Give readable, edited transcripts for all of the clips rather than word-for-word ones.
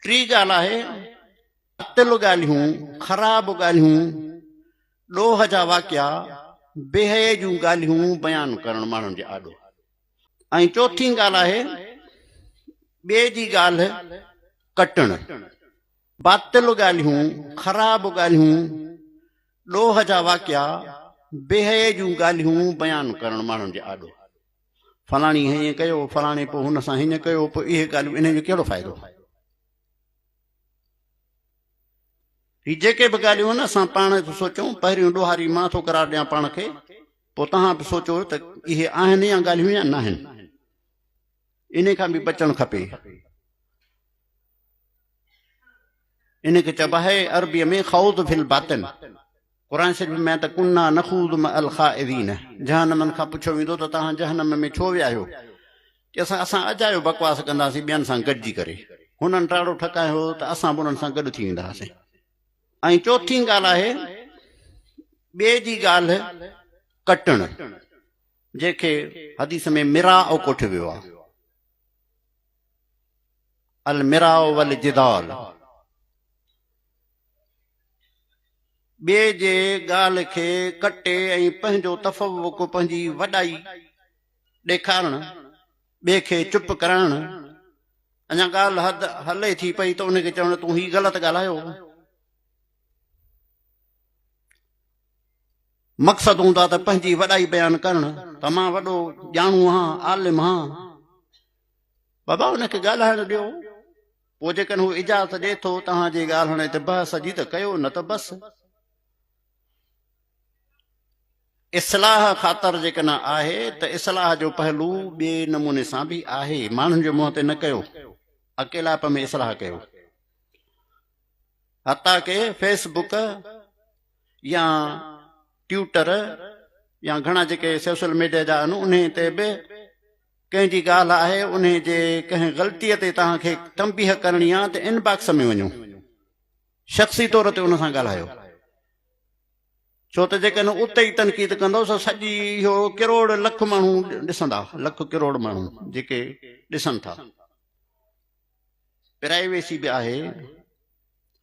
ٽي ڳالهه آهي، باطل ڳالهيون، خراب ڳالهيون، ڏوهه جا واقعا، بي حيائي جون ڳالهيون بيان ڪرڻ ماڻهن جي آڏو. ۽ چوٿين ڳالهه آهي، ٻئي جي ڳالهه ڪٽڻ. باطل ڳالهيون، خراب ڳالهيون، ڏوهه جا واقعا، بي حيائي جون ڳالهيون بيان ڪرڻ ماڻهن جي آڏو. فلاڻي هيئن ڪيو، فلاڻي پوء هن سان هيئن ڪيو، پوء اهي ڳالهيون انهن جو ڪهڙو فائدو؟ هي جيڪي به ڳالهيون آهن اسان پاڻ ٿو سوچون، پهريون ڏوهاري مان ٿو قرار ڏيان پاڻ کي، پوء توهان به سوچو ته اهي آهن يا ڳالهيون يا ناهن. انهي کان به بچڻ کپي. ان کي چئبو آهي عربيء ۾ خوض في الباطن. قرآن شريف ۾ آهي ته ڪنا نخوض مع الخائضين جهنمن کان پڇيو ويندو ته توهان جهنم ۾ ڇو ويا آهيو؟ چي اسان اسان اجايو بڪواس ڪنداسين ٻين سان گڏجي ڪري. هنن ٽاڙو ٺڪايو هو ته اسان به انهن سان گڏ ٿي ويندا هئاسين. ۽ چوٿين ڳالهه آهي ٻئي جي ڳالهه ڪٽڻ جنهن کي حديث ۾ مراء ڪوٺيو ويو آهي. المراء والجدال ٻئي جي ڳالهه کي ڪٽي ۽ پنهنجو تفوق، پنهنجي وڏائي ڏيکارڻ، ٻئي کي چپ ڪرائڻ، اڃا ڳالهه حد هلي ٿي پئي ته ان کي چوڻ تون هي غلط ڳالهايو. مقصد هوندو آهي ته پنهنجي وڏائي بيان ڪرڻ ته مان وڏو ڄاڻو آهيان، عالم آهيان. بابا ان کي ڳالهائڻ ڏيو. پوء جيڪڏهن هو اجازت ڏئي ٿو توهان جي ڳالهائڻ تي بحث جي ته ڪيو نه ته بس. اصلاح خاطر جيڪڏهن آهي ته اصلاح جو پهلو ٻئي نموني سان به آهي، ماڻهن جي منهن تي نه ڪيو، اڪيلائپ ۾ اصلاح ڪيو. حتيٰ ڪي فيس بڪ يا ٽيوٽر يا گهڻا جيڪي سوشل ميڊيا جا آهن انهي تي به ڪنهن جي ڳالهه آهي انهي جي ڪنهن غلطيء تي توهان کي تنبيهه ڪرڻي آ ته ان باڪس ۾ وڃو شخصي طور تي ان سان ڳالهايو ڇو ته جيڪڏهن اتي ئي تنقيد ڪندو سو سڄي اهو ڪروڙ لک ماڻهو ڏسندا لک ڪروڙ ماڻهو جيڪي ڏسن ٿا پرائيويسي به آهي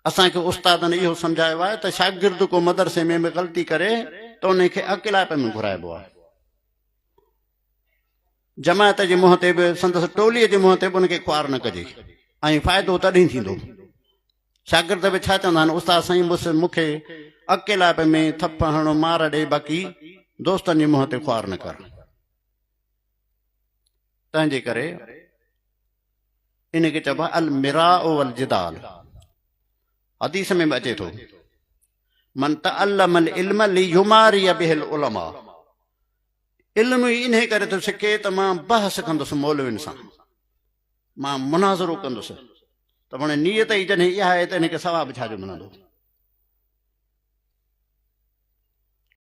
اسان کي استادن اهو سمجهايو آهي ته شاگرد ڪو مدرسي ۾ به غلطي ڪري ته ان کي اڪيلائپ ۾ گهرائبو آهي جماعت جي منهن تي به سندس ٽولي جي منهن تي به ان کي خوار نه ڪجي ۽ فائدو تڏهن ٿيندو. شاگرد به ڇا چوندا آهن استاد سائين بس مون کي اڪيلائپ ۾ ٿڦ هڻ مار ڏي باقي دوستن جي منهن تي خوار نه ڪر. تنهن جي ڪري ان کي چئبو آهي المراء والجدال. حديث ۾ به اچي ٿو من تعلم العلم ليماري به العلماء علم ئي انهيء ڪري ٿو سکي ته مان بحث ڪندس مولوين سان، مان مناظرو ڪندس ته هاڻي نيت ئي جڏهن اها آهي ته ان کي ثواب ڇا جو ملندو؟